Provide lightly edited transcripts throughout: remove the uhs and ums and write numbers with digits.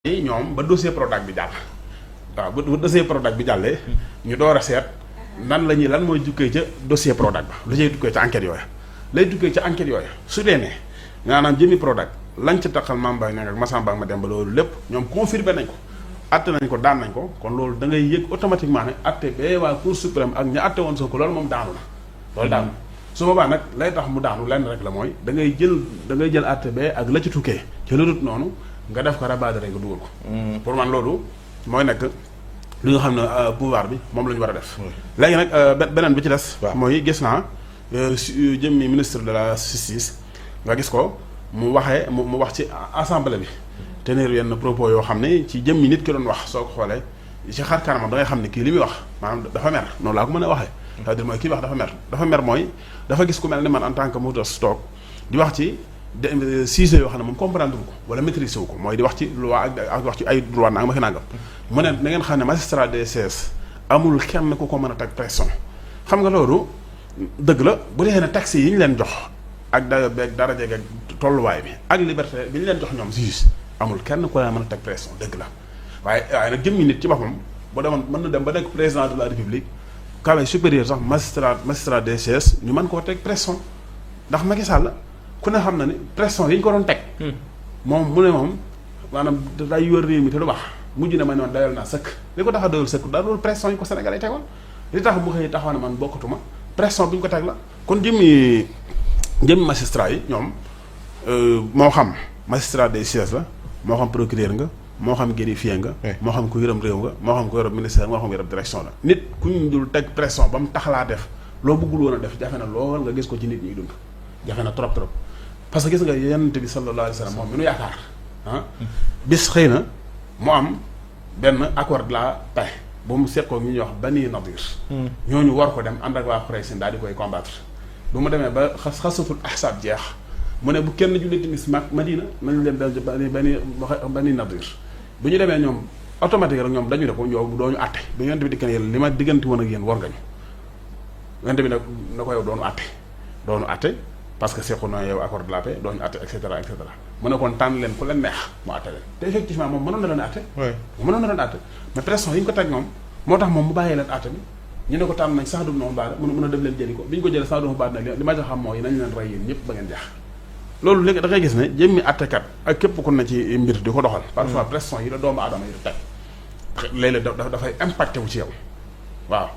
ñoom ba dossier Prodac bi jàll waaw bu dossier Prodac bi jàllee ñu door a seet lan mooy jukkee ca dossier Prodac ba lu cay jukkee ca enquête yooya lay jukkee ca enquête yooya su dee ne maanaam jëmi Prodac lañ ca taxal Mame Mbaye Niang ak Massamba ak Mademba loolu lépp ñoom confirmé nañ ko atte nañ ko daan nañ ko kon loolu da ngay yëg automatiquement ne atte bee waa Cour suprême ak ña atte woon Sonko loolu moom daanu na loolu daanu su boobaa nag lay tax mu daanu lenn rek la mooy da ngay jël atte bee ak la ci tukkee ca lu dul noonu nga def ko rabat de nga dugal ko. pour man loolu mooy nekk li nga xam ne pouvoir bi moom la ñu war a def. léegi nag beneen bi ci des. mooy gis naa jëmmi ministre de la justice nga gis ko mu wax ci assemblée bi. tenir yenn propos yoo xam ne ci jëmmi nit ki doon wax soo ko xoolee ci xar kanamam da ngay xam ne kii li muy wax maanaam dafa mer noonu laa ko mën a waxee. c'est-à-dire mooy kii wax dafa mer mooy dafa gis ku mel ne man en tant que motos toog di wax ci. sujet yoo xam ne moom comprendre ko wala maîtriser wu ko mooy di wax ci loi ak wax ci ay droit nanga ma fi nangam mu ne na ngeen xam ne magistrat DCS amul kenn ku ko mën a teg pression xam nga loolu dëgg la bu dee ne taxes yi ñu leen jox ak dayo beeg daraja ak tolluwaay bi ak liberté bi ñu leen jox ñoom juge amul kenn ku leen mën a teg pression dëgg la waaye nag jëmmi nit ci boppam bu demoon mën na dem ba nekk président de la république cabinet supérieur sax magistrat DCS ñu mën koo teg pression ndax Macky Sall ku ne xam na ni pression yi ñu ko doon teg. moom mu ne moom maanaam day yor réew mi te du baax mujj na ma ne man dayal naa sëkk li ko tax a doyal sëkk daal loolu pression yi ko Sénégalais tegoon li tax mu xëy taxaw ne man bokkatuma pression bi ñu ko teg la kon jëmmi magistrat yi ñoom moo xam magistrat des sièges la moo xam procureur nga moo xam greffier nga. moo xam ku yërëm réew nga moo xam ku yërëm ministère moo xam ku yërëm direction la. nit ku ñu dul teg pression ba mu tax laa def loo bëggul woon a def jafe na lool nga gis ko ci nit ñi dund jafe na trop. parce que gis nga yonent bi sallallahu alayhi wa sallam moom mi nu yaakaar bis xëy na mu am benn accord de la paix bu mu seet ko ñu ñuy wax Bani Nadir ñooñu war ko dem ànd ak waa Quraysh daal di koy combattre bu mu demee ba xasatul ahsaab jeex mu ne bu kenn julli timis Madina nañu leen dal Bani Nadir bu ñu demee ñoom automatique rek ñoom dañu ne ko yow dooñu àtte ba yonent bi dikkan yéen li ma diggante woon ak yéen war nga ñu yonent bi nag na ko yow doonu àtte parce que sequ na yow accord de la paix dooñu àtte et cetera mu ne kon tànn leen ku leen neex mu àtte leen te effectivement moom mënoon na leen àtte mais pression yi ñu ko teg moom moo tax moom mu bàyyee leen àtte bi ñu ne ko tànn nañ sax du noonu baada mën a dem leen jëli ko bi ñu ko jëlee sax du baada nag li ma xam mooy nañ leen rey yéen ñëpp ba ngeen jeex loolu léegi da ngay gis ne jëmmi àttekat ak képp ku ne ci mbir di ko doxal parfois pression yi la doomu aadama yi da teg léeg-léeg dafay impacté wu ci yow waaw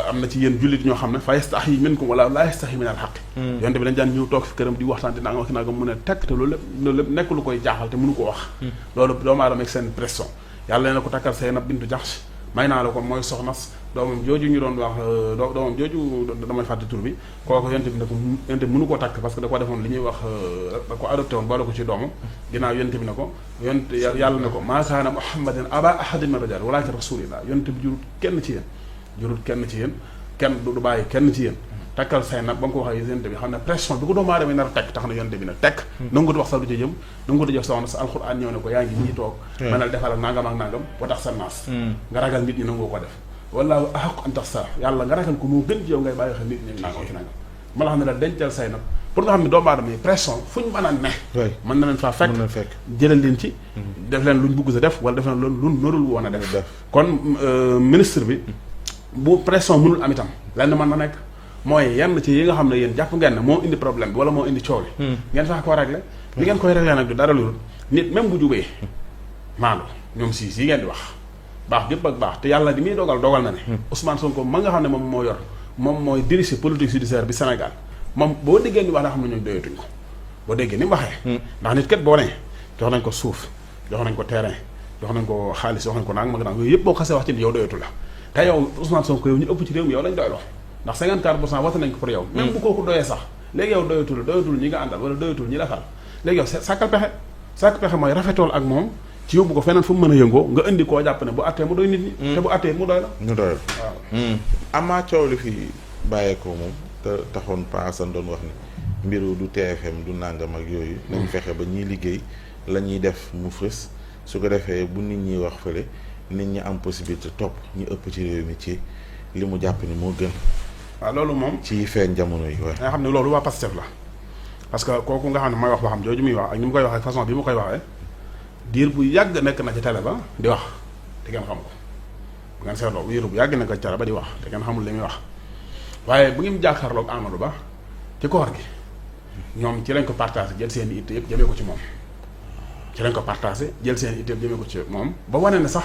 am na ci yéen jullit ñoo xam ne fa yastahi minkum wala la yastahi min al haqq yonte bi dañ daan ñëw toog fi këram di waxtaan di nanga wax naa mu ne tekk te loolu lépp nekk lu koy jaaxal te mënu ko wax loolu doomu aadama ak seen pression yàlla ne ko takkal Seynab bintu Jahsh may naa la ko mooy soxnas doomam jooju ñu doon wax doomam jooju damay fàtte tur bi kooku yonte bi ne ko yonte bi mënu koo takk parce que da ko defoon li ñuy wax da ko adopté woon boole ko ci doomu ginnaaw yonte bi ne ko yonte yàlla ne ko maa kaana Muhammadin aba ahadin min rijal walakin rasulillah yonte bi jurut kenn ci yéen kenn du bàyyi kenn ci yéen takkal say nag ba nga ko waxee yonte bi xam ne pression bi ko doomu aadama nar a tekk tax na yonte bi nag tekk nangu di wax sax du ca jëm nangu di jox soxna sa alxuraan ñëw ne ko yaa ngi nii toog manal defal ak nangam ak nangam ba tax sa naas nga ragal nit ñi nangu ko def wallaahu ahaqu an taxsha yàlla nga ragal ko moo gën ci yow ngay bàyyi xel nit ñi nangam ci nangam ma la xam ne la dencal say nag pour nga xam ne doomu aadama yi pression fu ñu mën a ne mën na leen faa fekk jëlal leen ci def leen luñ bugg sa def wala def leen loolu luñ narul woon a def kon ministre bi bu pression mënul am itam lenn mën na nekk mooy yenn ci yi nga xam ne yéen jàpp ngeen ne moo indi problème bi wala moo indi coow li ngeen fexe koo régler li ngeen koy régler nag du dara lu nit même bu jubee maandu ñoom siis yi ngeen di wax baax gépp ak baax te yàlla di muy dogal na ne Ousmane Sonko ma nga xam ne moom mooy diriger politique judiciaire bi Sénégal moom boo déggee ni wax daa xam ne ñoom doyatuñ ko boo déggee ni mu waxee ndax nit kat boo ne jox nañ ko suuf jox nañ ko terrain jox nañ ko xaalis jox nañ ko nang mag nang yooyu yëpp boo xasee wax ci yow doyatu la te yow Ousmane Sonko yow ñu ëpp ci réew mi yow lañ doyloo ndax 54% voté nañ ko pour yow même bu kooku doyee sax léegi yow doyatul ñi nga àndal wala doyatul ñi la fal léegi yow sàkkal pexe mooy rafetool ak moom ci yóbbu ko feneen fu mu mën a yëngoo nga indi koo jàpp ne bu attee mu doy nit ñi te bu attee mu doy la waaw amaa coow li fi bàyyeekoo moom te taxoon paasan doon wax ni mbiru du TFM du nàngam ak yooyu nañ fexe ba ñiy liggéey la ñuy def mu fës su ko defee bu nit ñi wax fële nit ñi am possibilité topp ñu ëpp ci réew mi ci li mu jàpp ni moo gën waaw loolu moom ci feeñ jamono yi waaye nga xam ne loolu waa Pastef la parce que kooku nga xam ne mooy wax waxam jooju muy wax ak ni mu koy waxee façon bi mu koy waxee diir bu yàgg nekk na ci télé ba di wax te ngeen xam ko bu ngeen seetloo diir bu yàgg nekk ci télé ba di wax te ngeen xamul li muy wax waaye bu ngeen jàkkaarloog Amadou Ba ci koor gi ñoom ci lañ ko partagé jël seen i itte yëpp jëmee ko ci moom ci lañ ko partagé jël seen i itte yëpp jëmee ko ci moom ba wane ne sax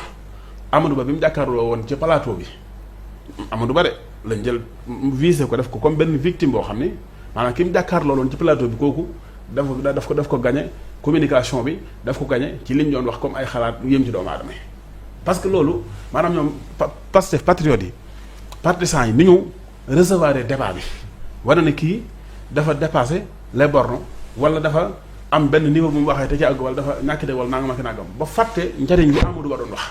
Amadou Ba bi mu jàkkaarloo woon ci plateau bi Amadou Ba de lañ jël visé ko def ko comme benn victime boo xam ni maanaam ki mu jàkkaarloo woon ci plateau bi kooku daf ko gagné communication bi daf ko gagné ci liñ doon wax comme ay xalaat yu yëm ci doomu aadama yi parce que loolu maanaam ñoom Pastef patriotes yi partisans yi ni ñu recevoir débat bi war na ne kii dafa dépassé les bornes wala dafa am benn niveau bu mu waxee te ci àgg wala dafa ñàkk de wala nangam ak nangam ba fàtte njariñ li Amadou Ba doon wax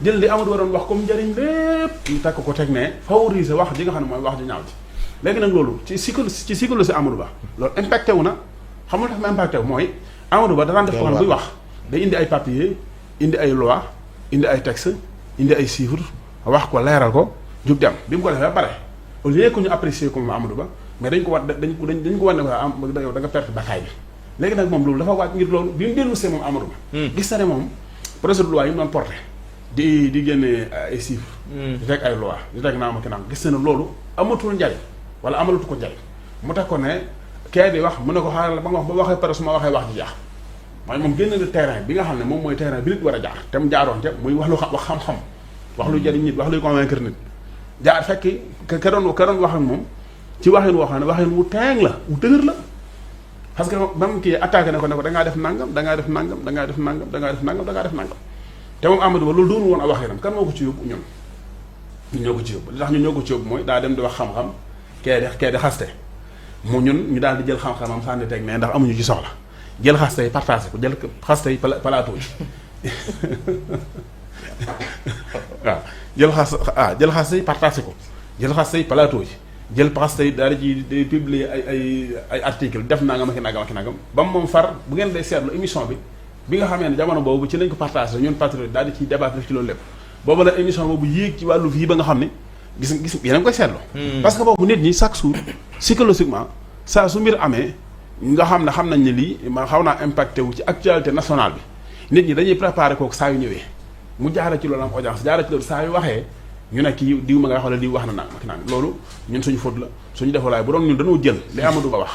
jël li Amadou Ba doon wax comme njariñ lépp ñu takk ko teg ne favoriser wax ji nga xam ne mooy wax ju ñaaw ji léegi nag loolu ci psychologie Amadou Ba loolu impacté wu na xam nga tax ma impacté wu mooy Amadou Ba danaan def ko xam buy wax day indi ay papier indi ay loi indi ay texte indi ay chiffres wax ko leeral ko jug dem bi mu ko defee ba pare au lieu que ñu apprécier ko moom Amadou Ba mais dañ ko war dañ ko war ne ko da nga perte bataille bi léegi nag moom loolu dafa wàcc ngir loolu bi mu dellu see moom Amadou Ba gis na ne moom projet de loi yi mu doon porté di génne ay chiffres di teg ay loi di teg naa ma ki naam gis na ne loolu amatul njariñ wala amalatu ko njariñ mu teg ko ne kee di wax mu ne ko xaaral ba nga wax ba waxee pare su ma waxee wax ji jaax mooy moom génn na terrain bi nga xam ne moom mooy terrain bi nit war a jaar te mu jaaroon te muy wax lu wax xam-xam wax lu jariñ nit wax luy convaincre nit jaar fekk ka doon wax ak moom ci waxin woo xam ne waxin wu teeng la wu dëgër la parce que même kii attaqué ne ko da ngaa def nangam da ngaa def nangam da ngaa def nangam da ngaa def nangam da ngaa def nangam te moom Amadou Ba loolu doonu woon a waxinam kan moo ko ci yóbbu ñun ñoo ko ci yóbbu li tax ñun ñoo ko ci yóbbu mooy daa dem di wax xam-xam kee di xaste mu ñun ñu daal di jël xam-xamam sànni teg ne ndax amuñu ci soxla jël xaste yi partagé ko jël xaste yi plateau yi waaw jël xaste yi partagé ko jël xaste yi plateau yi jël xaste yi daal di ci publier ay article def nangam ak nangam ba moom far bu ngeen day seetlu émission bi nga xamee ne jamono boobu ci lañ ko partagé ñun patriote daal di ciy débat def ci loolu lépp boobu la émission boobu yéeg ci wàllu vie ba nga xam ne gis yéen a ngi koy seetlu parce que boobu nit ñi chaque jour psychologiquement saa su mbir amee nga xam nañ ne lii ma xaw naa impacté wu ci actualité nationale bi nit ñi dañuy préparé kooku saa yu ñëwee mu jaara ci loolu am audience jaara ci loolu saa yu waxee ñu ne kii diw ma nga wax wala diw wax na nang loolu ñun suñu faute la suñu defalaay bu doon ñun dañoo jël li Amadou Ba wax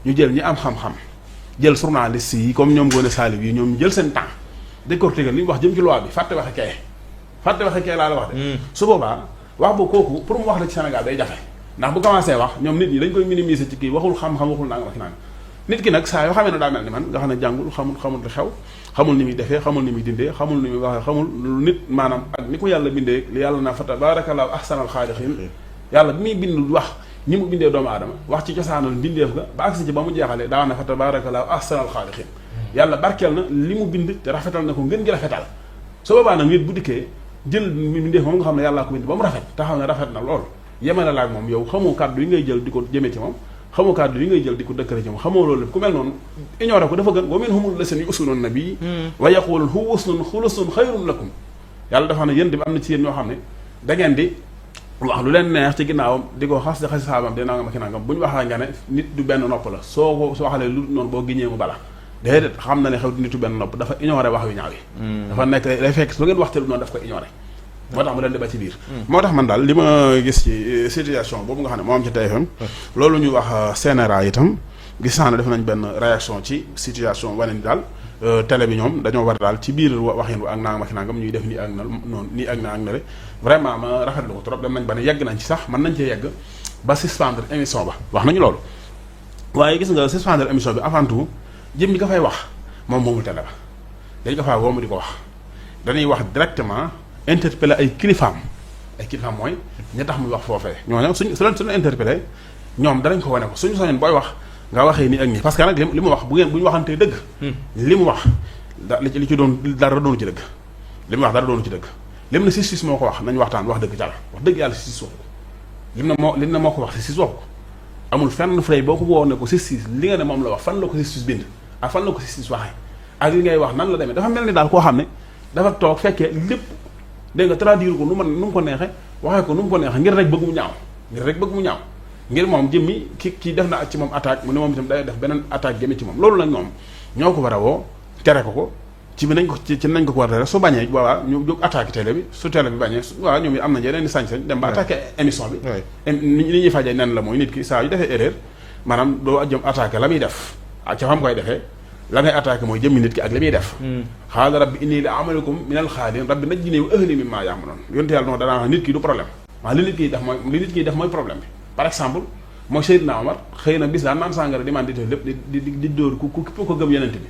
ñu jël ñi am xam-xam jël journaliste yi comme ñoom Ngoné Saliou yi ñoom ñu jël seen temps décortiquer li mu wax jëm ci loi bi fàtte waxe kee laa la wax de su boobaa wax boobu kooku pour mu wax la ci Sénégal day jafe ndax bu commencé wax ñoom nit ñi dañ koy minimiser ci kii waxul xam-xam waxul nangam ak nangam nit ki nag saa yoo xamee ne daa mel ni man nga xam ne jàngul xamul li xew xamul ni muy defee xamul ni muy dindee xamul ni muy waxee xamul nit maanaam ak ni ko yàlla bindee li yàlla naa fa tabaarakallaahu ahsanal xaaliqiin yàlla bi muy bind wax ni mu bindee doomu aadama wax ci cosaanal mbindeef ga ba agsi ci ba mu jeexalee daa wax ne fa tabaarakallaahu ahsanal xaaliqiin yàlla barkeel na li mu bind te rafetal na ko ngeen gi rafetal su boobaa nag nit bu dikkee jël mbindeef moom nga xam ne yàllaa ko bind ba mu rafet taxaw ne rafet na lool yemale la ak moom yow xamoo kàddu yi ngay jël di ko jëmee ci moom xamoo kàddu yi ngay jël di ko dëkkale ci moom xamoo loolu lépp ku mel noonu ignoré ko dafa gën wa minhumul lazina yu'zuuna nabi wa yaquluuna huwa xulusun xayrun lakum yàlla dafa ne yéen bi am na ci yéen ñoo xam ne da ngeen di wax lu leen neex ci ginnaawam di ko xas di xas saabam di nangam ak nangam bu ñu waxee nga ne nit du benn nopp la soo waxalee lu noonu boo giñee mu bala déedéet xam na ne xew nit du benn nopp dafa ignoré wax yu ñaaw yi dafa nekk day fekk su ngeen waxte lu noonu daf ko ignoré moo tax mu leen di ba ci biir moo tax man daal li ma gis ci situation boobu nga xam ne moo am ci TFM loolu ñu wax CNRA itam gis naa ne def nañ benn réaction ci situation wane ni daal télé bi ñoom dañoo war daal ci biir waxin ak nangam ak nangam ñuy def nii ak na noonu nii ak na ak nale vraiment ma rafetlu ko trop dem nañ ba ne yegg nañ ci sax mën nañ cee yegg ba suspendre émission ba wax nañu loolu waaye gis nga suspendre émission bi avant tout jëm bi nga fay wax moom moomul télé ba dañ ko faa woo mu di ko wax dañuy wax directement interpellé ay kilifaam mooy ña tax muy wax foofee ñooñu suñu interpellé ñoom danañ ko wane ko suñu soñoon booy wax nga waxee nii ak nii parce que nag li mu wax bu ñu waxantee dëgg li mu wax li ci doon dara doonu ci dëgg li mu wax dara doonu ci dëgg lim na justice moo ko wax nañu waxtaan wax dëgg jàll wax dëgg yàlla justice waxu ko lim na moo ko wax justice waxu ko amul fenn fray boo ko woo ne ko justice li nga ne moom la wax fan la ko justice bind ak fan la ko justice waxee ak li ngay wax nan la demee dafa mel ni daal koo xam ne dafa toog fekkee lépp dégg nga traduire ko nu mu ko neexe waxee ko nu mu ko neexe ngir rek bëgg mu ñaaw ngir moom jëmmi ki def na ak ci moom attaque mu ne moom itam day def beneen attaque jëme ci moom loolu nag ñoom ñoo ko war a woo tere ko ci bi nañ ko ci nañ ko war a rek su bañee waaw ñu jóg attaqué télé bi su télé bi bañee waaw ñoom it am nañ yeneen di sañ-sañ dem ba attaqué émission bi ni ñuy fajee nen la mooy nit ki saa yu defee erreur maanaam doo jëm attaqué la muy def ak ca fam koy defee la ngay attaqué mooy jëmmi nit ki ak li muy def xaala rabbi inni la amalakum minal xaalin rabbi najjini wa ahli mimma ya'malun yonte yàlla noonu danaa wax nit ki du problème waaw li nit kiy def mooy problème bi par exemple mooy Seydina Omar xëy na bis daan naan sàngara di man di def lépp di dóor ku ko gëm yenente bi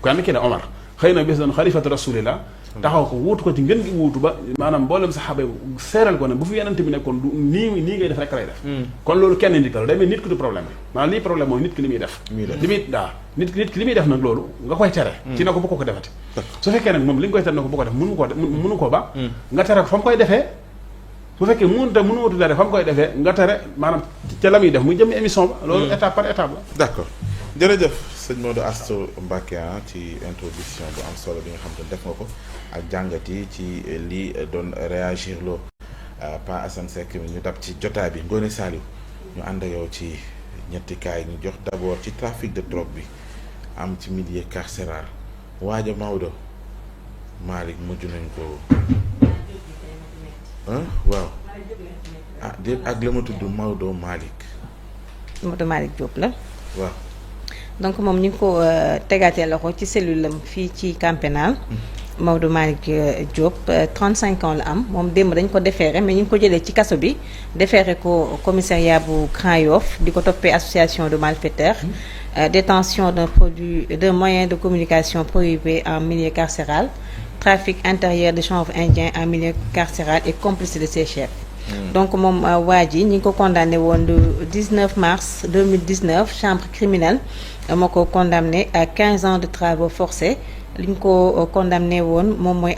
kenn ki ne Omar xëy na bis doon xalifatu rasulillah taxaw ko wuutu ko ci ngën gi wuutu ba maanaam mboolem saxaaba seeral ko ne bu fi yenente bi nekkoon du nii ngay def rek lay def kon loolu kenn nit la day mel nit ki du problème bi maanaam lii problème mooy nit ki li muy def nit ki li muy def nag loolu nga koy tere ci na ko bu ko defati su fekkee nag moom li nga koy tere na ko bu ko def mënu ko ba nga tere ko fa mu koy defee bu fekkee mënu wutu dara fa mu koy defee nga tere maanaam ca la muy def muy jëm émission ba loolu étape par étape la d'accord jërëjëf sëñ Modou Astou Mbacké ci introduction bu am solo bi nga xam te def nga ko ak jàngat yi ci lii doon réagir loo Pa Assane Seck mi ñu dab ci jotaay bi Ngoné Saliou ñu ànd yow ci ñetti kaay ñu jox d'abord ci trafic de drogue bi am ci milieu carcéral waaja Maodo Malick mujj nañ ko waaw déet ak la ma tudd Maodo Malick Diop la waaw donc moom ñu ngi ko tegaatee loxo ci cellule am fii ci camp pénal Maodo Malick Diop 35 ans la am moom démb dañ ko déféré mais ñu ngi ko jëlee ci kaso bi déféré ko commissariat bu Grand Yoff di ko toppee association de malfaiteurs détention d'un moyen de communication prohibé en milieu carcéral trafic intérieur de chanvre indien en milieu carcéral et complice de ses chefs. Donc moom waa ji ñi ngi ko condamné woon le 19 mars 2019 chambre criminelle moo ko condamné à 15 ans de travaux forcés li ñu ko condamné woon moom mooy